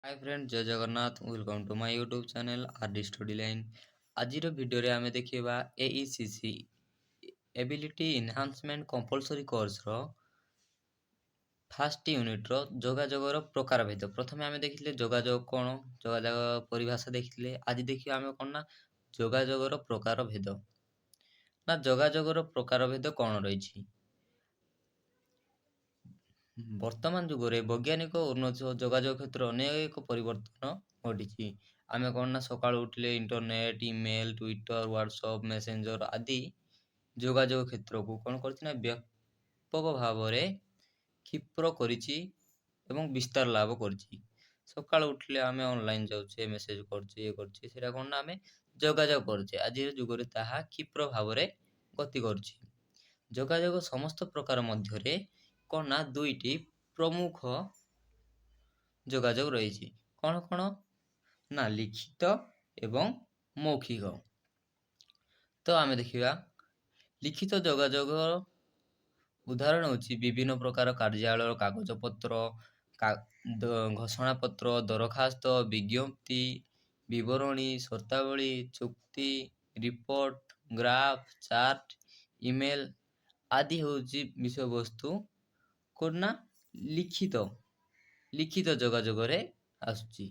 High friend, ଜୟ Jagannath. Welcome to my YouTube channel R D study line. ଆଜିର ଭିଡ଼ିଓରେ ଆମେ ଦେଖିବା AECC ability enhancement compulsory କୋର୍ସର first ୟୁନିଟ୍ର ଯୋଗାଯୋଗର ପ୍ରକାରଭେଦ। ପ୍ରଥମେ ଆମେ ଦେଖିଥିଲେ ଯୋଗାଯୋଗ କ'ଣ, ଯୋଗାଯୋଗ ପରିଭାଷା ଦେଖିଥିଲେ। ଆଜି ଦେଖିବା ଆମେ କ'ଣ ନା ଯୋଗାଯୋଗର ପ୍ରକାରଭେଦ। ନା ଯୋଗାଯୋଗର ପ୍ରକାରଭେଦ କ'ଣ ରହିଛି? ବର୍ତ୍ତମାନ ଯୁଗରେ ବୈଜ୍ଞାନିକ ଉନ୍ନତି ସହ ଯୋଗାଯୋଗ କ୍ଷେତ୍ରରେ ଅନେକ ପରିବର୍ତ୍ତନ ଘଟିଛି। ଆମେ କ'ଣ ନା ସକାଳୁ ଉଠିଲେ internet, email, Twitter, WhatsApp, messenger ଆଦି ଯୋଗାଯୋଗ କ୍ଷେତ୍ରକୁ କ'ଣ କରିଛି ନା ବ୍ୟାପକ ଭାବରେ କ୍ଷିପ୍ର କରିଛି ଏବଂ ବିସ୍ତାର ଲାଭ କରିଛି। ସକାଳୁ ଉଠିଲେ ଆମେ ଅନଲାଇନ୍ ଯାଉଛେ, ମେସେଜ କରୁଛେ, ଇଏ କରୁଛେ, ସେଇଟା କ'ଣ ନା ଆମେ ଯୋଗାଯୋଗ କରୁଛେ। ଆଜିର ଯୁଗରେ ତାହା କ୍ଷିପ୍ର ଭାବରେ ଗତି କରୁଛି। ଯୋଗାଯୋଗ ସମସ୍ତ ପ୍ରକାର ମଧ୍ୟରେ କ'ଣ ନା ଦୁଇଟି ପ୍ରମୁଖ ଯୋଗାଯୋଗ ରହିଛି। କ'ଣ କ'ଣ ନା ଲିଖିତ ଏବଂ ମୌଖିକ। ତ ଆମେ ଦେଖିବା, ଲିଖିତ ଯୋଗାଯୋଗ ଉଦାହରଣ ହେଉଛି ବିଭିନ୍ନ ପ୍ରକାର କାର୍ଯ୍ୟାଳୟର କାଗଜପତ୍ର, ଘୋଷଣାପତ୍ର, ଦରଖାସ୍ତ, ବିଜ୍ଞପ୍ତି, ବିବରଣୀ, ସର୍ତ୍ତାବଳୀ, ଚୁକ୍ତି, ରିପୋର୍ଟ, ଗ୍ରାଫ, ଚାର୍ଟ, ଇମେଲ ଆଦି ହେଉଛି ବିଷୟବସ୍ତୁ। କ'ଣ ନା ଲିଖିତ ଯୋଗାଯୋଗରେ ଆସୁଛି।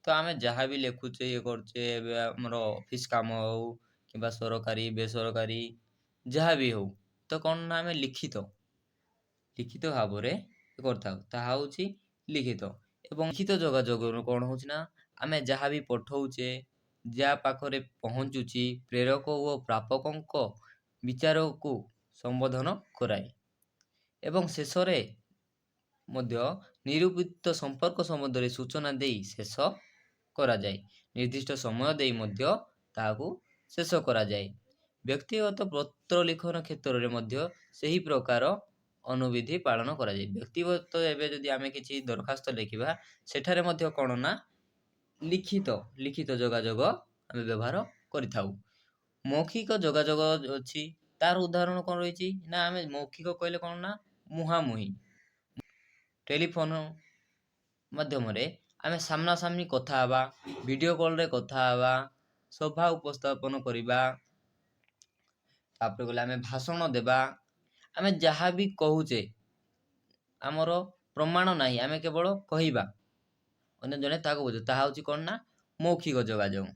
ତ ଆମେ ଯାହା ବି ଲେଖୁଛେ, ଇଏ କରୁଛେ, ଏବେ ଆମର ଅଫିସ କାମ ହେଉ କିମ୍ବା ସରକାରୀ, ବେସରକାରୀ ଯାହା ବି ହେଉ, ତ କ'ଣ ନା ଆମେ ଲିଖିତ ଭାବରେ କରିଥାଉ। ତାହା ହେଉଛି ଲିଖିତ। ଏବଂ ଲିଖିତ ଯୋଗାଯୋଗରୁ କ'ଣ ହେଉଛି ନା ଆମେ ଯାହା ବି ପଠଉଛେ, ଯାହା ପାଖରେ ପହଞ୍ଚୁଛି, ପ୍ରେରକ ଓ ପ୍ରାପକଙ୍କ ବିଚାରକୁ ସମ୍ବୋଧନ କରାଏ ଏବଂ ଶେଷରେ ମଧ୍ୟ ନିରୂପିତ ସମ୍ପର୍କ ସମ୍ବନ୍ଧରେ ସୂଚନା ଦେଇ ଶେଷ କରାଯାଏ। ନିର୍ଦ୍ଦିଷ୍ଟ ସମୟ ଦେଇ ମଧ୍ୟ ତାହାକୁ ଶେଷ କରାଯାଏ। ବ୍ୟକ୍ତିଗତ ପତ୍ର ଲିଖନ କ୍ଷେତ୍ରରେ ମଧ୍ୟ ସେହି ପ୍ରକାର ଅନୁବିଧି ପାଳନ କରାଯାଏ। ବ୍ୟକ୍ତିଗତ ଏବେ ଯଦି ଆମେ କିଛି ଦରଖାସ୍ତ ଲେଖିବା, ସେଠାରେ ମଧ୍ୟ କ'ଣ ନା ଲିଖିତ ଯୋଗାଯୋଗ ଆମେ ବ୍ୟବହାର କରିଥାଉ। ମୌଖିକ ଯୋଗାଯୋଗ ଅଛି, ତାର ଉଦାହରଣ କ'ଣ ରହିଛି ନା ଆମେ ମୌଖିକ କହିଲେ କ'ଣ ନା ମୁହାଁମୁହିଁ, ଟେଲିଫୋନ ମାଧ୍ୟମରେ ଆମେ ସାମ୍ନାସାମ୍ନି କଥା ହେବା, ଭିଡ଼ିଓ କଲ୍ରେ କଥା ହେବା, ସଭା ଉପସ୍ଥାପନ କରିବା, ତାପରେ ଗଲେ ଆମେ ଭାଷଣ ଦେବା। ଆମେ ଯାହା ବି କହୁଛେ, ଆମର ପ୍ରମାଣ ନାହିଁ, ଆମେ କେବଳ କହିବା, ଅନ୍ୟ ଜଣେ ତାହାକୁ ବୁଝେ, ତାହା ହେଉଛି କ'ଣ ନା ମୌଖିକ ଯୋଗାଯୋଗ।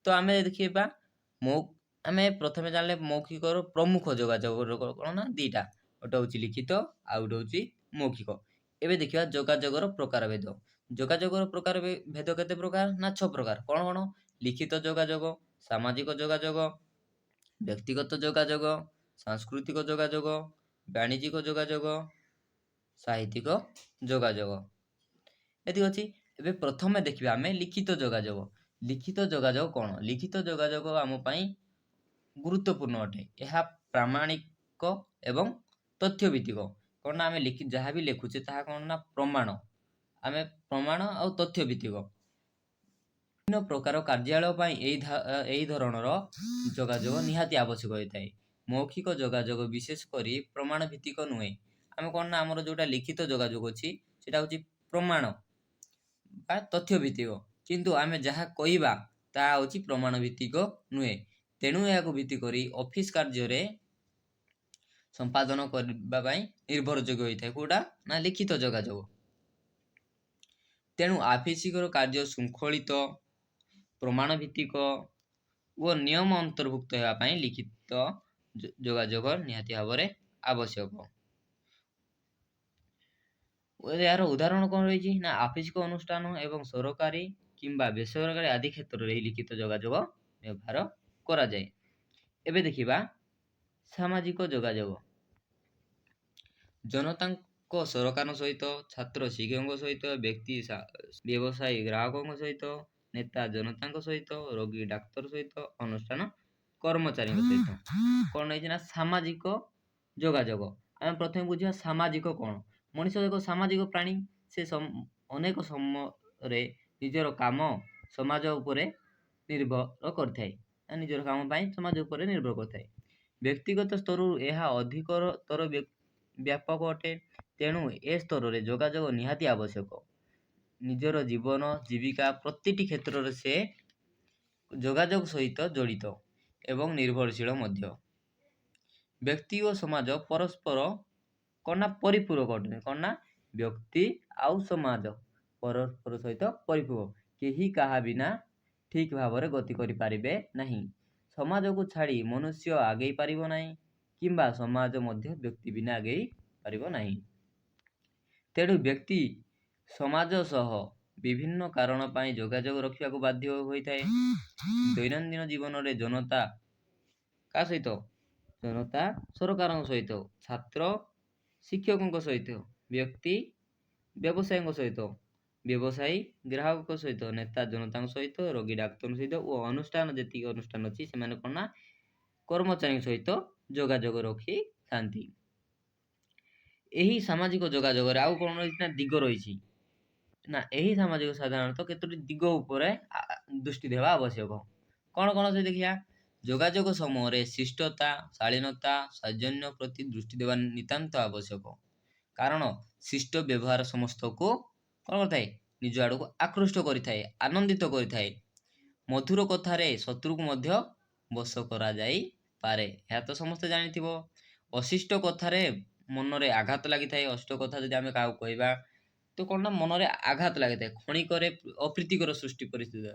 ତ ଆମେ ଦେଖିବା, ଆମେ ପ୍ରଥମେ ଜାଣିଲେ ମୌଖିକର ପ୍ରମୁଖ ଯୋଗାଯୋଗ କ'ଣ ନା ଦୁଇଟା, ଗୋଟେ ହେଉଛି ଲିଖିତ, ଆଉ ଗୋଟେ ହେଉଛି ମୌଖିକ। ଏବେ ଦେଖିବା ଯୋଗାଯୋଗର ପ୍ରକାରଭେଦ। ଯୋଗାଯୋଗର ପ୍ରକାର ଭେଦ କେତେ ପ୍ରକାର ନା ଛଅ ପ୍ରକାର। କ'ଣ କ'ଣ? ଲିଖିତ ଯୋଗାଯୋଗ, ସାମାଜିକ ଯୋଗାଯୋଗ, ବ୍ୟକ୍ତିଗତ ଯୋଗାଯୋଗ, ସାଂସ୍କୃତିକ ଯୋଗାଯୋଗ, ବାଣିଜ୍ୟିକ ଯୋଗାଯୋଗ, ସାହିତ୍ୟିକ ଯୋଗାଯୋଗ। ଏତିକି ଅଛି। ଏବେ ପ୍ରଥମେ ଦେଖିବା ଆମେ ଲିଖିତ ଯୋଗାଯୋଗ। ଲିଖିତ ଯୋଗାଯୋଗ କ'ଣ? ଲିଖିତ ଯୋଗାଯୋଗ ଆମ ପାଇଁ ଗୁରୁତ୍ୱପୂର୍ଣ୍ଣ ଅଟେ। ଏହା ପ୍ରାମାଣିକ ଏବଂ ତଥ୍ୟ ଭିତ୍ତିକ। କ'ଣ ନା ଆମେ ଲିଖି ଯାହା ବି ଲେଖୁଛେ, ତାହା କ'ଣ ନା ପ୍ରମାଣ, ଆମେ ପ୍ରମାଣ ଆଉ ତଥ୍ୟ ଭିତ୍ତିକ। ବିଭିନ୍ନ ପ୍ରକାର କାର୍ଯ୍ୟାଳୟ ପାଇଁ ଏହି ଧରଣର ଯୋଗାଯୋଗ ନିହାତି ଆବଶ୍ୟକ ହୋଇଥାଏ। ମୌଖିକ ଯୋଗାଯୋଗ ବିଶେଷ କରି ପ୍ରମାଣ ଭିତ୍ତିକ ନୁହେଁ। ଆମେ କ'ଣ ନା ଆମର ଯେଉଁଟା ଲିଖିତ ଯୋଗାଯୋଗ ଅଛି, ସେଇଟା ହେଉଛି ପ୍ରମାଣ ବା ତଥ୍ୟ ଭିତ୍ତିକ, କିନ୍ତୁ ଆମେ ଯାହା କହିବା ତାହା ହେଉଛି ପ୍ରମାଣ ଭିତ୍ତିକ ନୁହେଁ। ତେଣୁ ଏହାକୁ ଭିତ୍ତି କରି ଅଫିସ କାର୍ଯ୍ୟରେ ସମ୍ପାଦନ କରିବା ପାଇଁ ନିର୍ଭରଯୋଗ୍ୟ ହୋଇଥାଏ। କେଉଁଟା ନା ଲିଖିତ ଯୋଗାଯୋଗ। ତେଣୁ ଆଫିସିକର କାର୍ଯ୍ୟ ଶୃଙ୍ଖଳିତ, ପ୍ରମାଣ ଭିତ୍ତିକ ଓ ନିୟମ ଅନ୍ତର୍ଭୁକ୍ତ ହେବା ପାଇଁ ଲିଖିତ ଯୋଗାଯୋଗ ନିହାତି ଭାବରେ ଆବଶ୍ୟକ। ଏହାର ଉଦାହରଣ କ'ଣ ରହିଛି ନା ଆଫିସିକ ଅନୁଷ୍ଠାନ ଏବଂ ସରକାରୀ କିମ୍ବା ବେସରକାରୀ ଆଦି କ୍ଷେତ୍ରରେ ଏହି ଲିଖିତ ଯୋଗାଯୋଗ ବ୍ୟବହାର କରାଯାଏ। ଏବେ ଦେଖିବା ସାମାଜିକ ଯୋଗାଯୋଗ। ଜନତାଙ୍କ ସରକାରଙ୍କ ସହିତ, ଛାତ୍ର ଶିକ୍ଷକଙ୍କ ସହିତ, ବ୍ୟକ୍ତି ବ୍ୟବସାୟୀ ଗ୍ରାହକଙ୍କ ସହିତ, ନେତା ଜନତାଙ୍କ ସହିତ, ରୋଗୀ ଡାକ୍ତର ସହିତ, ଅନୁଷ୍ଠାନ କର୍ମଚାରୀଙ୍କ ସହିତ। କ'ଣ ହେଇଛି ନା ସାମାଜିକ ଯୋଗାଯୋଗ। ଆମେ ପ୍ରଥମେ ବୁଝିବା ସାମାଜିକ କ'ଣ। ମଣିଷ ଏକ ସାମାଜିକ ପ୍ରାଣୀ। ସେ ଅନେକ ସମୟରେ ନିଜର କାମ ସମାଜ ଉପରେ ନିର୍ଭର କରିଥାଏ। ନିଜର କାମ ପାଇଁ ସମାଜ ଉପରେ ନିର୍ଭର କରିଥାଏ। ବ୍ୟକ୍ତିଗତ ସ୍ତରରୁ ଏହା ଅଧିକତର ବ୍ୟାପକ ଅଟେ। ତେଣୁ ଏ ସ୍ତରରେ ଯୋଗାଯୋଗ ନିହାତି ଆବଶ୍ୟକ। ନିଜର ଜୀବନ ଜୀବିକା ପ୍ରତିଟି କ୍ଷେତ୍ରରେ ସେ ଯୋଗାଯୋଗ ସହିତ ଜଡ଼ିତ ଏବଂ ନିର୍ଭରଶୀଳ ମଧ୍ୟ। ବ୍ୟକ୍ତି ଓ ସମାଜ ପରସ୍ପର କ'ଣ ନା ପରିପୂରକ ଅଟନ୍ତି। କ'ଣ ନା ବ୍ୟକ୍ତି ଆଉ ସମାଜ ପରସ୍ପର ସହିତ ପରିପୂରକ। କେହି କାହା ବିନା ଠିକ୍ ଭାବରେ ଗତି କରିପାରିବେ ନାହିଁ। ସମାଜକୁ ଛାଡ଼ି ମନୁଷ୍ୟ ଆଗେଇ ପାରିବ ନାହିଁ କିମ୍ବା ସମାଜ ମଧ୍ୟ ବ୍ୟକ୍ତି ବିନା ଆଗେଇ ପାରିବ ନାହିଁ। ତେଣୁ ବ୍ୟକ୍ତି ସମାଜ ସହ ବିଭିନ୍ନ କାରଣ ପାଇଁ ଯୋଗାଯୋଗ ରଖିବାକୁ ବାଧ୍ୟ ହୋଇଥାଏ। ଦୈନନ୍ଦିନ ଜୀବନରେ ଜନତା କାହା ସହିତ? ଜନତା ସରକାରଙ୍କ ସହିତ, ଛାତ୍ର ଶିକ୍ଷକଙ୍କ ସହିତ, ବ୍ୟକ୍ତି ବ୍ୟବସାୟୀଙ୍କ ସହିତ, ବ୍ୟବସାୟୀ ଗ୍ରାହକଙ୍କ ସହିତ, ନେତା ଜନତାଙ୍କ ସହିତ, ରୋଗୀ ଡାକ୍ତରଙ୍କ ସହିତ ଓ ଅନୁଷ୍ଠାନ ଯେତିକି ଅନୁଷ୍ଠାନ ଅଛି ସେମାନେ କ'ଣ ନା କର୍ମଚାରୀଙ୍କ ସହିତ ଯୋଗାଯୋଗ ରଖିଥାନ୍ତି। ଏହି ସାମାଜିକ ଯୋଗାଯୋଗରେ ଆଉ କ'ଣ ରହିଛି ନା ଦିଗ ରହିଛି। ନା ଏହି ସାମାଜିକ ସାଧାରଣତଃ କେତୋଟି ଦିଗ ଉପରେ ଦୃଷ୍ଟି ଦେବା ଆବଶ୍ୟକ। କ'ଣ କ'ଣ ସେ ଦେଖିବା। ଯୋଗାଯୋଗ ସମୟରେ ଶିଷ୍ଟତା, ଶାଳୀନତା, ସୌଜନ୍ୟ ପ୍ରତି ଦୃଷ୍ଟି ଦେବା ନିତାନ୍ତ ଆବଶ୍ୟକ। କାରଣ ଶିଷ୍ଟ ବ୍ୟବହାର ସମସ୍ତଙ୍କୁ କ'ଣ କରିଥାଏ? ନିଜ ଆଡ଼କୁ ଆକୃଷ୍ଟ କରିଥାଏ, ଆନନ୍ଦିତ କରିଥାଏ। ମଧୁର କଥାରେ ଶତ୍ରୁକୁ ମଧ୍ୟ ବଶ କରାଯାଇପାରେ, ଏହା ତ ସମସ୍ତେ ଜାଣିଥିବ। ଅଶିଷ୍ଟ କଥାରେ ମନରେ ଆଘାତ ଲାଗିଥାଏ। ଅଶିଷ୍ଟ କଥା ଯଦି ଆମେ କାହାକୁ କହିବା ତ କ'ଣ ନା ମନରେ ଆଘାତ ଲାଗିଥାଏ। କ୍ଷଣିକରେ ଅପ୍ରୀତିକର ସୃଷ୍ଟି ପରିସ୍ଥିତି,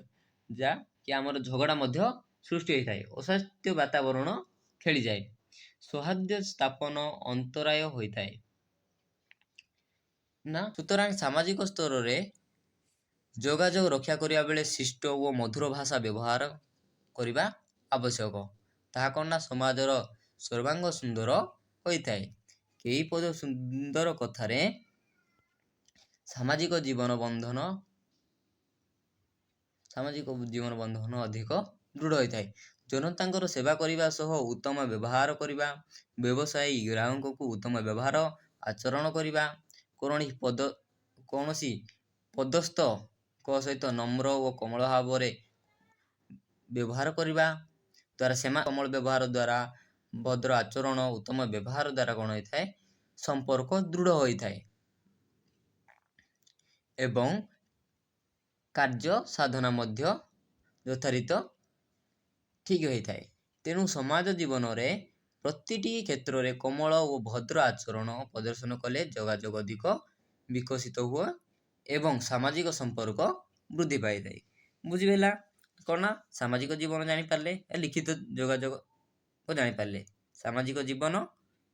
ଯାହା କି ଆମର ଝଗଡ଼ା ମଧ୍ୟ ସୃଷ୍ଟି ହୋଇଥାଏ, ଅସ୍ୱାସ୍ଥ୍ୟ ବାତାବରଣ ଖେଳିଯାଏ, ସୌହାର୍ଦ୍ଦ୍ୟ ସ୍ଥାପନ ଅନ୍ତରାୟ ହୋଇଥାଏ ନା। ସୁତରାଂ ସାମାଜିକ ସ୍ତରରେ ଯୋଗାଯୋଗ ରକ୍ଷା କରିବା ବେଳେ ଶିଷ୍ଟ ଓ ମଧୁର ଭାଷା ବ୍ୟବହାର କରିବା ଆବଶ୍ୟକ। ତାହା କ'ଣ ନା ସମାଜର ସର୍ବାଙ୍ଗ ସୁନ୍ଦର ହୋଇଥାଏ। କେଇ ପଦ ସୁନ୍ଦର କଥାରେ ସାମାଜିକ ଜୀବନ ବନ୍ଧନ ଅଧିକ ଦୃଢ଼ ହୋଇଥାଏ। ଜନତାଙ୍କର ସେବା କରିବା ସହ ଉତ୍ତମ ବ୍ୟବହାର କରିବା, ବ୍ୟବସାୟୀ ଗ୍ରାହକଙ୍କୁ ଉତ୍ତମ ବ୍ୟବହାର ଆଚରଣ କରିବା, କୌଣସି ପଦସ୍ଥଙ୍କ ସହିତ ନମ୍ର ଓ କୋମଳ ଭାବରେ ବ୍ୟବହାର କରିବା ଦ୍ୱାରା, କୋମଳ ବ୍ୟବହାର ଦ୍ୱାରା, ଭଦ୍ର ଆଚରଣ, ଉତ୍ତମ ବ୍ୟବହାର ଦ୍ୱାରା କ'ଣ ହୋଇଥାଏ? ସମ୍ପର୍କ ଦୃଢ଼ ହୋଇଥାଏ ଏବଂ କାର୍ଯ୍ୟ ସାଧନା ମଧ୍ୟ ଯଥାରୀତ ଠିକ୍ ହୋଇଥାଏ। ତେଣୁ ସମାଜ ଜୀବନରେ ପ୍ରତିଟି କ୍ଷେତ୍ରରେ କୋମଳ ଓ ଭଦ୍ର ଆଚରଣ ପ୍ରଦର୍ଶନ କଲେ ଯୋଗାଯୋଗ ଅଧିକ ବିକଶିତ ହୁଏ ଏବଂ ସାମାଜିକ ସମ୍ପର୍କ ବୃଦ୍ଧି ପାଇଥାଏ। ବୁଝିହେଲା? କ'ଣ ନା ସାମାଜିକ ଜୀବନ ଜାଣିପାରିଲେ, ଲିଖିତ ଯୋଗାଯୋଗ ଜାଣିପାରିଲେ, ସାମାଜିକ ଜୀବନ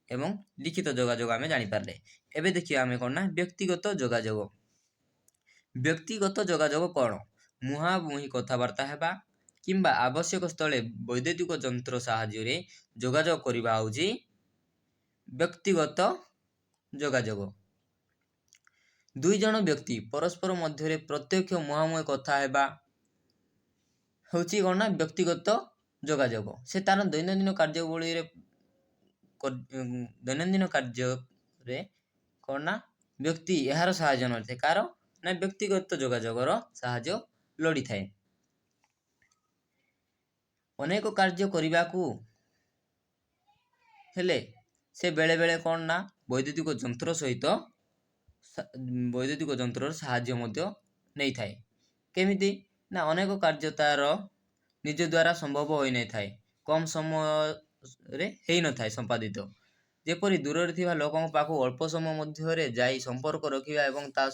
ଏବଂ ଲିଖିତ ଯୋଗାଯୋଗ ଆମେ ଜାଣିପାରିଲେ। ଏବେ ଦେଖିବା ଆମେ କ'ଣ ନା ବ୍ୟକ୍ତିଗତ ଯୋଗାଯୋଗ। ବ୍ୟକ୍ତିଗତ ଯୋଗାଯୋଗ କ'ଣ? ମୁହାଁମୁହିଁ କଥାବାର୍ତ୍ତା ହେବା କିମ୍ବା ଆବଶ୍ୟକ ସ୍ଥଳେ ବୈଦ୍ୟୁତିକ ଯନ୍ତ୍ର ସାହାଯ୍ୟରେ ଯୋଗାଯୋଗ କରିବା ହେଉଛି ବ୍ୟକ୍ତିଗତ ଯୋଗାଯୋଗ। ଦୁଇ ଜଣ ବ୍ୟକ୍ତି ପରସ୍ପର ମଧ୍ୟରେ ପ୍ରତ୍ୟକ୍ଷ ମୁହାଁମୁହିଁ କଥା ହେବା ହେଉଛି କ'ଣ ନା ବ୍ୟକ୍ତିଗତ ଯୋଗାଯୋଗ। ସେ ତାର ଦୈନନ୍ଦିନ କାର୍ଯ୍ୟାବଳୀରେ, ଦୈନନ୍ଦିନ କାର୍ଯ୍ୟରେ କ'ଣ ନା ବ୍ୟକ୍ତି ଏହାର ସାହାଯ୍ୟ ନେଇଥାଏ। କାହାର ନା ବ୍ୟକ୍ତିଗତ ଯୋଗାଯୋଗର ସାହାଯ୍ୟ ଲୋଡ଼ିଥାଏ। ଅନେକ କାର୍ଯ୍ୟ କରିବାକୁ ହେଲେ ସେ ବେଳେବେଳେ କ'ଣ ନା ବୈଦ୍ୟୁତିକ ଯନ୍ତ୍ରର ସାହାଯ୍ୟ ମଧ୍ୟ ନେଇଥାଏ। କେମିତି ନା ଅନେକ କାର୍ଯ୍ୟ ତାର ନିଜ ଦ୍ୱାରା ସମ୍ଭବ ହୋଇନଥାଏ, କମ୍ ସମୟରେ ହେଇନଥାଏ ସମ୍ପାଦିତ। ଯେପରି ଦୂରରେ ଥିବା ଲୋକଙ୍କ ପାଖକୁ ଅଳ୍ପ ସମୟ ମଧ୍ୟରେ ଯାଇ ସମ୍ପର୍କ ରଖିବା ଏବଂ ତାହା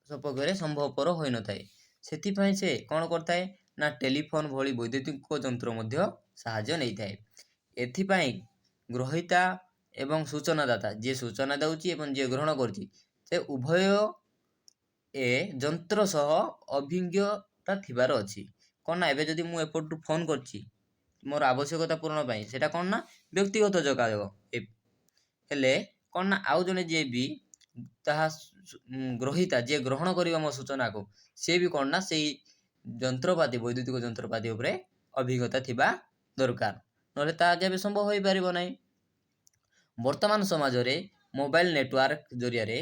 ସପକ୍ଷରେ ସମ୍ଭବପର ହୋଇନଥାଏ। ସେଥିପାଇଁ ସେ କ'ଣ କରିଥାଏ ନା ଟେଲିଫୋନ୍ ଭଳି ବୈଦ୍ୟୁତିକ ଯନ୍ତ୍ର ମଧ୍ୟ ସାହାଯ୍ୟ ନେଇଥାଏ। ଏଥିପାଇଁ ଗ୍ରହୀତା ଏବଂ ସୂଚନାଦାତା, ଯିଏ ସୂଚନା ଦେଉଛି ଏବଂ ଯିଏ ଗ୍ରହଣ କରୁଛି, ସେ ଉଭୟ ଏ ଯନ୍ତ୍ର ସହ ଅଭିଜ୍ଞତା ଥିବାର ଅଛି। କ'ଣ ନା ଏବେ ଯଦି ମୁଁ ଏପଟରୁ ଫୋନ୍ କରିଛି ମୋର ଆବଶ୍ୟକତା ପୂରଣ ପାଇଁ, ସେଇଟା କ'ଣ ନା ବ୍ୟକ୍ତିଗତ ଯୋଗାଯୋଗ ହେଲେ କ'ଣ ନା ଆଉ ଜଣେ ଯିଏ ବି ତାହା ଗ୍ରହୀତା, ଯିଏ ଗ୍ରହଣ କରିବ ମୋ ସୂଚନାକୁ, ସିଏ ବି କ'ଣ ନା ସେଇ ଯନ୍ତ୍ରପାତି, ବୈଦ୍ୟୁତିକ ଯନ୍ତ୍ରପାତି ଉପରେ ଅଭିଜ୍ଞତା ଥିବା ଦରକାର। ନହେଲେ ତାହା କେବେ ସମ୍ଭବ ହୋଇପାରିବ ନାହିଁ। ବର୍ତ୍ତମାନ ସମାଜରେ ମୋବାଇଲ ନେଟୱାର୍କ ଜରିଆରେ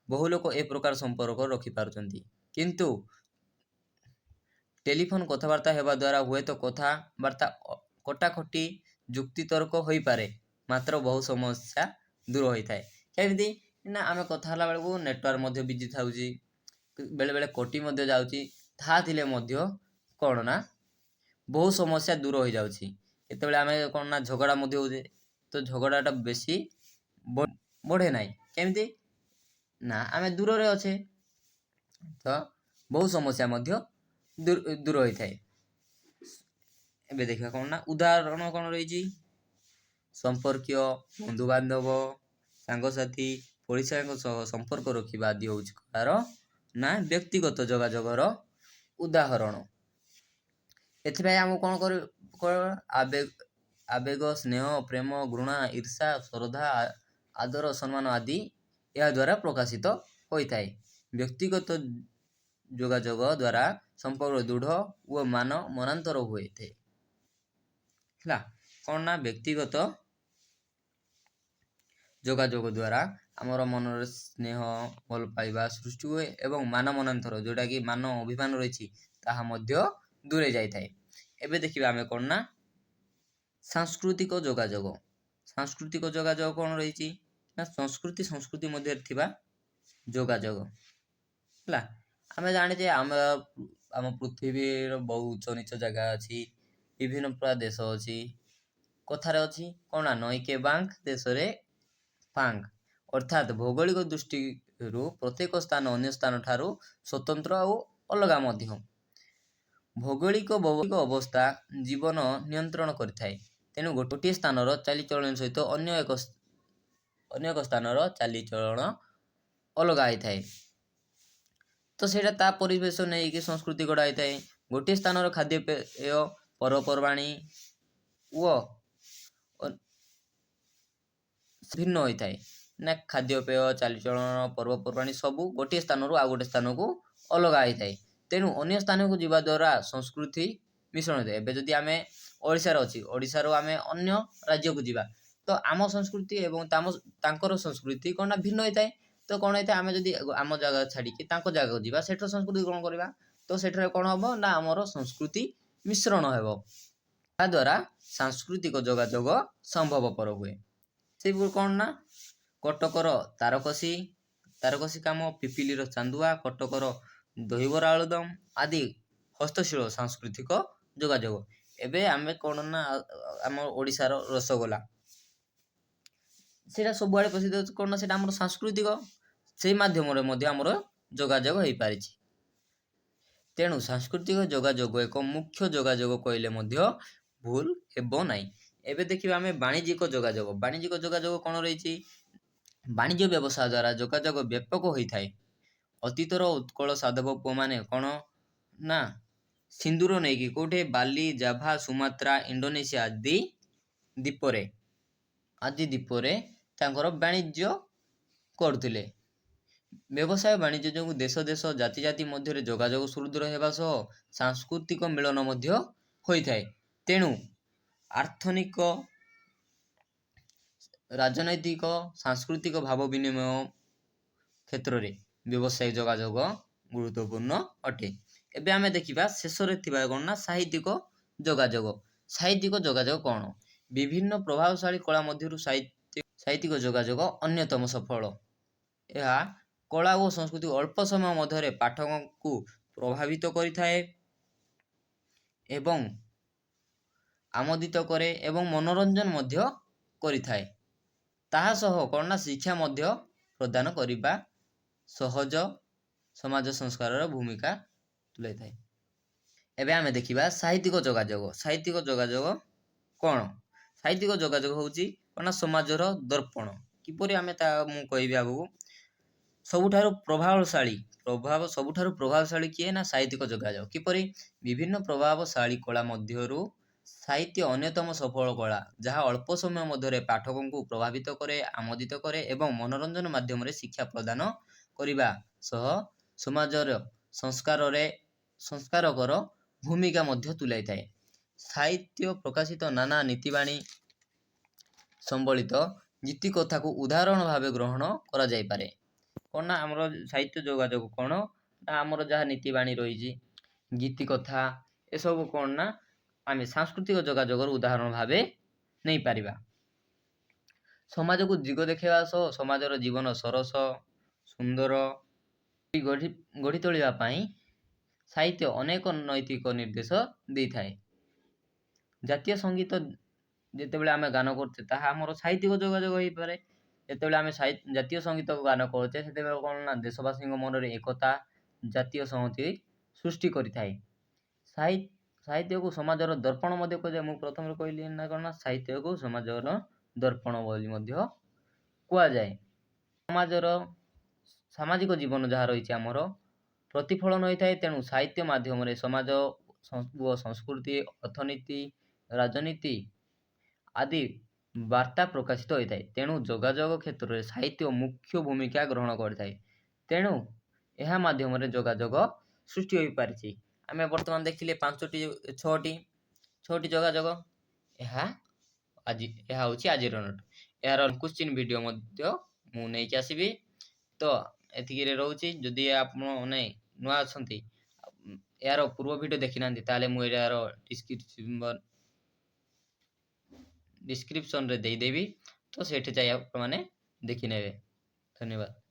ବହୁ ଲୋକ ଏ ପ୍ରକାର ସମ୍ପର୍କ ରଖିପାରୁଛନ୍ତି। କିନ୍ତୁ ଟେଲିଫୋନ୍ କଥାବାର୍ତ୍ତା ହେବା ଦ୍ୱାରା ହୁଏତ କଥାବାର୍ତ୍ତା କଟାକଟି, ଯୁକ୍ତିତର୍କ ହୋଇପାରେ, ମାତ୍ର ବହୁ ସମସ୍ୟା ଦୂର ହୋଇଥାଏ। କେମିତି ନା ଆମେ କଥା ହେଲା ବେଳକୁ ନେଟୱାର୍କ ମଧ୍ୟ ବିଜି ଥାଉଛି, ବେଳେବେଳେ କଟି ମଧ୍ୟ ଯାଉଛି। ତାହା ଥିଲେ ମଧ୍ୟ କ'ଣ ନା ବହୁ ସମସ୍ୟା ଦୂର ହୋଇଯାଉଛି। କେତେବେଳେ ଆମେ କ'ଣ ନା ଝଗଡ଼ା ମଧ୍ୟ ହେଉଛେ, ତ ଝଗଡ଼ାଟା ବେଶୀ ବଢ଼େ ନାହିଁ। କେମିତି ନା ଆମେ ଦୂରରେ ଅଛେ, ତ ବହୁ ସମସ୍ୟା ମଧ୍ୟ ଦୂର ହୋଇଥାଏ। ଏବେ ଦେଖିବା କ'ଣ ନା ଉଦାହରଣ କ'ଣ ରହିଛି। ସମ୍ପର୍କୀୟ, ବନ୍ଧୁବାନ୍ଧବ, ସାଙ୍ଗସାଥି, ପଡ଼ିଶାଙ୍କ ସହ ସମ୍ପର୍କ ରଖିବା ଆଦି ହେଉଛି କାହାର ନା ବ୍ୟକ୍ତିଗତ ଯୋଗାଯୋଗର ଉଦାହରଣ। ଏଥିପାଇଁ ଆମକୁ କ'ଣ କରି ଆବେଗ, ସ୍ନେହ, ପ୍ରେମ, ଘୃଣା, ଈର୍ଷା, ଶ୍ରଦ୍ଧା, ଆଦର, ସମ୍ମାନ ଆଦି ଏହା ଦ୍ୱାରା ପ୍ରକାଶିତ ହୋଇଥାଏ। ବ୍ୟକ୍ତିଗତ ଯୋଗାଯୋଗ ଦ୍ୱାରା ସମ୍ପର୍କ ଦୃଢ଼ ଓ ମାନ ମନାନ୍ତର ହୋଇଥାଏ। ହେଲା, କ'ଣ ନା ବ୍ୟକ୍ତିଗତ ଯୋଗାଯୋଗ ଦ୍ୱାରା ଆମର ମନରେ ସ୍ନେହ, ଭଲ ପାଇବା ସୃଷ୍ଟି ହୁଏ ଏବଂ ମାନ ମନାନ୍ତର, ଯେଉଁଟାକି ମାନ ଅଭିମାନ ରହିଛି, ତାହା ମଧ୍ୟ ଦୂରେଇ ଯାଇଥାଏ। ଏବେ ଦେଖିବା ଆମେ କ'ଣ ନା ସାଂସ୍କୃତିକ ଯୋଗାଯୋଗ। ସାଂସ୍କୃତିକ ଯୋଗାଯୋଗ କ'ଣ ରହିଛି ନା ସଂସ୍କୃତି ସଂସ୍କୃତି ମଧ୍ୟରେ ଥିବା ଯୋଗାଯୋଗ। ହେଲା, ଆମେ ଜାଣିଛେ ଆମ ପୃଥିବୀର ବହୁ ଉଚ୍ଚ ନୀଚ ଜାଗା ଅଛି, ବିଭିନ୍ନ ପ୍ରକାର ଦେଶ ଅଛି। କଥାରେ ଅଛି କ'ଣ ନା ନଈକେ ବାଙ୍କ ଦେଶରେ ଫାଙ୍କ। ଅର୍ଥାତ୍ ଭୌଗୋଳିକ ଦୃଷ୍ଟିରୁ ପ୍ରତ୍ୟେକ ସ୍ଥାନ ଅନ୍ୟ ସ୍ଥାନ ଠାରୁ ସ୍ୱତନ୍ତ୍ର ଆଉ ଅଲଗା ମଧ୍ୟ। ଭୌଗୋଳିକ ଅବସ୍ଥା ଜୀବନ ନିୟନ୍ତ୍ରଣ କରିଥାଏ। ତେଣୁ ଗୋଟିଏ ସ୍ଥାନର ଚାଲିଚଳନ ସହିତ ଅନ୍ୟ ଏକ ସ୍ଥାନର ଚାଲିଚଳନ ଅଲଗା ହେଇଥାଏ। ତ ସେଇଟା ତା ପରିବେଶ ନେଇକି ସଂସ୍କୃତି ଗଢ଼ା ହେଇଥାଏ। ଗୋଟିଏ ସ୍ଥାନର ଖାଦ୍ୟପେୟ, ପର୍ବପର୍ବାଣି ଓ ଭିନ୍ନ ହୋଇଥାଏ। ନା ଖାଦ୍ୟପେୟ, ଚାଲିଚଳନ, ପର୍ବପର୍ବାଣି ସବୁ ଗୋଟିଏ ସ୍ଥାନରୁ ଆଉ ଗୋଟେ ସ୍ଥାନକୁ ଅଲଗା ହେଇଥାଏ। ତେଣୁ ଅନ୍ୟ ସ୍ଥାନକୁ ଯିବା ଦ୍ୱାରା ସଂସ୍କୃତି ମିଶ୍ରଣ ହୋଇଥାଏ। ଏବେ ଯଦି ଆମେ ଓଡ଼ିଶାରେ ଅଛି, ଓଡ଼ିଶାରୁ ଆମେ ଅନ୍ୟ ରାଜ୍ୟକୁ ଯିବା, ତ ଆମ ସଂସ୍କୃତି ଏବଂ ତାଙ୍କର ସଂସ୍କୃତି କ'ଣ ନା ଭିନ୍ନ ହେଇଥାଏ। ତ କ'ଣ ହେଇଥାଏ, ଆମେ ଯଦି ଆମ ଜାଗା ଛାଡ଼ିକି ତାଙ୍କ ଜାଗାକୁ ଯିବା, ସେଠାର ସଂସ୍କୃତି କ'ଣ କରିବା, ତ ସେଠାରେ କ'ଣ ହେବ ନା ଆମର ସଂସ୍କୃତି ମିଶ୍ରଣ ହେବ। ତାଦ୍ୱାରା ସାଂସ୍କୃତିକ ଯୋଗାଯୋଗ ସମ୍ଭବପର ହୁଏ। ସେହିପରି କ'ଣ ନା କଟକର ତାରକସି କାମ, ପିପିଲିର ଚାନ୍ଦୁଆ, କଟକର ଦହିବରା ଆଳୁଦମ ଆଦି ହସ୍ତଶିଳ୍ପ ସାଂସ୍କୃତିକ ଯୋଗାଯୋଗ। ଏବେ ଆମେ କ'ଣ ନା ଆମ ଓଡ଼ିଶାର ରସଗୋଲା, ସେଇଟା ସବୁଆଡ଼େ ପ୍ରସିଦ୍ଧ। କ'ଣ ନା ସେଇଟା ଆମର ସାଂସ୍କୃତିକ, ସେଇ ମାଧ୍ୟମରେ ମଧ୍ୟ ଆମର ଯୋଗାଯୋଗ ହେଇପାରିଛି। ତେଣୁ ସାଂସ୍କୃତିକ ଯୋଗାଯୋଗ ଏକ ମୁଖ୍ୟ ଯୋଗାଯୋଗ କହିଲେ ମଧ୍ୟ ଭୁଲ ହେବ ନାହିଁ। ଏବେ ଦେଖିବା ଆମେ ବାଣିଜ୍ୟିକ ଯୋଗାଯୋଗ। ବାଣିଜ୍ୟିକ ଯୋଗାଯୋଗ କ'ଣ ରହିଛି? ବାଣିଜ୍ୟ ବ୍ୟବସାୟ ଦ୍ୱାରା ଯୋଗାଯୋଗ ବ୍ୟାପକ ହୋଇଥାଏ। ଅତୀତର ଉତ୍କଳ ସାଧବ ପୁଅମାନେ କ'ଣ ନା ସିନ୍ଦୁର ନେଇକି କେଉଁଠି ବାଲି, ଜାଭା, ସୁମାତ୍ରା, ଇଣ୍ଡୋନେସିଆ ଆଦି ଦ୍ୱୀପରେ ତାଙ୍କର ବାଣିଜ୍ୟ କରୁଥିଲେ। ବ୍ୟବସାୟ ବାଣିଜ୍ୟ ଯୋଗୁଁ ଦେଶ ଦେଶ, ଜାତି ଜାତି ମଧ୍ୟରେ ଯୋଗାଯୋଗ ସୁଦୃଢ଼ ହେବା ସହ ସାଂସ୍କୃତିକ ମିଳନ ମଧ୍ୟ ହୋଇଥାଏ। ତେଣୁ ଆର୍ଥନିକ, ରାଜନୈତିକ, ସାଂସ୍କୃତିକ ଭାବ ବିନିମୟ କ୍ଷେତ୍ରରେ ବ୍ୟବସାୟିକ ଯୋଗାଯୋଗ ଗୁରୁତ୍ୱପୂର୍ଣ୍ଣ ଅଟେ। ଏବେ ଆମେ ଦେଖିବା ଶେଷରେ ଥିବା କ'ଣ ନା ସାହିତ୍ୟିକ ଯୋଗାଯୋଗ। ସାହିତ୍ୟିକ ଯୋଗାଯୋଗ କ'ଣ? ବିଭିନ୍ନ ପ୍ରଭାବଶାଳୀ କଳା ମଧ୍ୟରୁ ସାହିତ୍ୟିକ ଯୋଗାଯୋଗ ଅନ୍ୟତମ ସଫଳ। ଏହା କଳା ଓ ସଂସ୍କୃତି ଅଳ୍ପ ସମୟ ମଧ୍ୟରେ ପାଠକଙ୍କୁ ପ୍ରଭାବିତ କରିଥାଏ ଏବଂ ଆମୋଦିତ କରେ ଏବଂ ମନୋରଞ୍ଜନ ମଧ୍ୟ କରିଥାଏ। ତାହା ସହ କ'ଣ ନା ଶିକ୍ଷା ମଧ୍ୟ ପ୍ରଦାନ କରିବା ସହଜ ସମାଜ ସଂସ୍କାରର ଭୂମିକା ତୁଲାଇଥାଏ। ଏବେ ଆମେ ଦେଖିବା ସାହିତ୍ୟିକ ଯୋଗାଯୋଗ। ସାହିତ୍ୟିକ ଯୋଗାଯୋଗ କ'ଣ? ସାହିତ୍ୟିକ ଯୋଗାଯୋଗ ହେଉଛି କ'ଣ ନା ସମାଜର ଦର୍ପଣ। କିପରି ଆମେ ତା ମୁଁ କହିବି ଆଗକୁ। ସବୁଠାରୁ ପ୍ରଭାବଶାଳୀ କିଏ ନା ସାହିତ୍ୟିକ ଯୋଗାଯୋଗ। କିପରି? ବିଭିନ୍ନ ପ୍ରଭାବଶାଳୀ କଳା ମଧ୍ୟରୁ ସାହିତ୍ୟ ଅନ୍ୟତମ ସଫଳ କଳା, ଯାହା ଅଳ୍ପ ସମୟ ମଧ୍ୟରେ ପାଠକଙ୍କୁ ପ୍ରଭାବିତ କରେ, ଆମୋଦିତ କରେ ଏବଂ ମନୋରଞ୍ଜନ ମାଧ୍ୟମରେ ଶିକ୍ଷା ପ୍ରଦାନ କରିବା ସହ ସମାଜର ସଂସ୍କାରକର ଭୂମିକା ମଧ୍ୟ ତୁଲାଇଥାଏ। ସାହିତ୍ୟ ପ୍ରକାଶିତ ନାନା ନୀତିବାଣୀ ସମ୍ବଳିତ ଗୀତିକଥାକୁ ଉଦାହରଣ ଭାବେ ଗ୍ରହଣ କରାଯାଇପାରେ। କ'ଣ ନା ଆମର ସାହିତ୍ୟ ଯୋଗାଯୋଗ କ'ଣ ନା ଆମର ଯାହା ନୀତିବାଣୀ ରହିଛି, ଗୀତିକଥା, ଏସବୁ କ'ଣ ନା ଆମେ ସାଂସ୍କୃତିକ ଯୋଗାଯୋଗର ଉଦାହରଣ ଭାବେ ନେଇପାରିବା। ସମାଜକୁ ଦିଗ ଦେଖାଇବା ସହ ସମାଜର ଜୀବନ ସରସ, ସୁନ୍ଦର ଗଢ଼ି ତୋଳିବା ପାଇଁ ସାହିତ୍ୟ ଅନେକ ନୈତିକ ନିର୍ଦ୍ଦେଶ ଦେଇଥାଏ। ଜାତୀୟ ସଙ୍ଗୀତ ଯେତେବେଳେ ଆମେ ଗାନ କରୁଛେ, ତାହା ଆମର ସାହିତ୍ୟିକ ଯୋଗାଯୋଗ ହେଇପାରେ। ଯେତେବେଳେ ଆମେ ଜାତୀୟ ସଙ୍ଗୀତକୁ ଗାନ କରୁଛେ, ସେତେବେଳେ କ'ଣ ନା ଦେଶବାସୀଙ୍କ ମନରେ ଏକତା, ଜାତୀୟ ସଂହତି ସୃଷ୍ଟି କରିଥାଏ। ସାହିତ୍ୟକୁ ସମାଜର ଦର୍ପଣ ମଧ୍ୟ କୁହାଯାଏ। ମୁଁ ପ୍ରଥମରେ କହିଲି ନା କ'ଣ ନା ସାହିତ୍ୟକୁ ସମାଜର ଦର୍ପଣ ବୋଲି ମଧ୍ୟ କୁହାଯାଏ। ସମାଜର ସାମାଜିକ ଜୀବନ ଯାହା ରହିଛି, ଆମର ପ୍ରତିଫଳନ ହୋଇଥାଏ। ତେଣୁ ସାହିତ୍ୟ ମାଧ୍ୟମରେ ସମାଜ ଓ ସଂସ୍କୃତି, ଅର୍ଥନୀତି, ରାଜନୀତି ଆଦି ବାର୍ତ୍ତା ପ୍ରକାଶିତ ହୋଇଥାଏ। ତେଣୁ ଯୋଗାଯୋଗ କ୍ଷେତ୍ରରେ ସାହିତ୍ୟ ମୁଖ୍ୟ ଭୂମିକା ଗ୍ରହଣ କରିଥାଏ। ତେଣୁ ଏହା ମାଧ୍ୟମରେ ଯୋଗାଯୋଗ ସୃଷ୍ଟି ହୋଇପାରିଛି। ଆମେ ବର୍ତ୍ତମାନ ଦେଖିଲେ ପାଞ୍ଚଟି, ଛଅଟି ଯୋଗାଯୋଗ। ଏହା ହେଉଛି ଆଜିର ନୋଟ୍। ଏହାର କ୍ୱେଶ୍ଚିନ୍ ଭିଡ଼ିଓ ମଧ୍ୟ ମୁଁ ନେଇକି ଆସିବି। ତ ଏତିକିରେ ରହୁଛି। ଯଦି ଆପଣ ମାନେ ନୂଆ ଅଛନ୍ତି, ଏହାର ପୂର୍ବ ଭିଡ଼ିଓ ଦେଖିନାହାନ୍ତି, ତାହେଲେ ମୁଁ ଏହାର ଡିସ୍କ୍ରିପସନ୍ରେ ଦେଇଦେବି। ତ ସେଇଠି ଯାଇ ଆପଣମାନେ ଦେଖିନେବେ। ଧନ୍ୟବାଦ।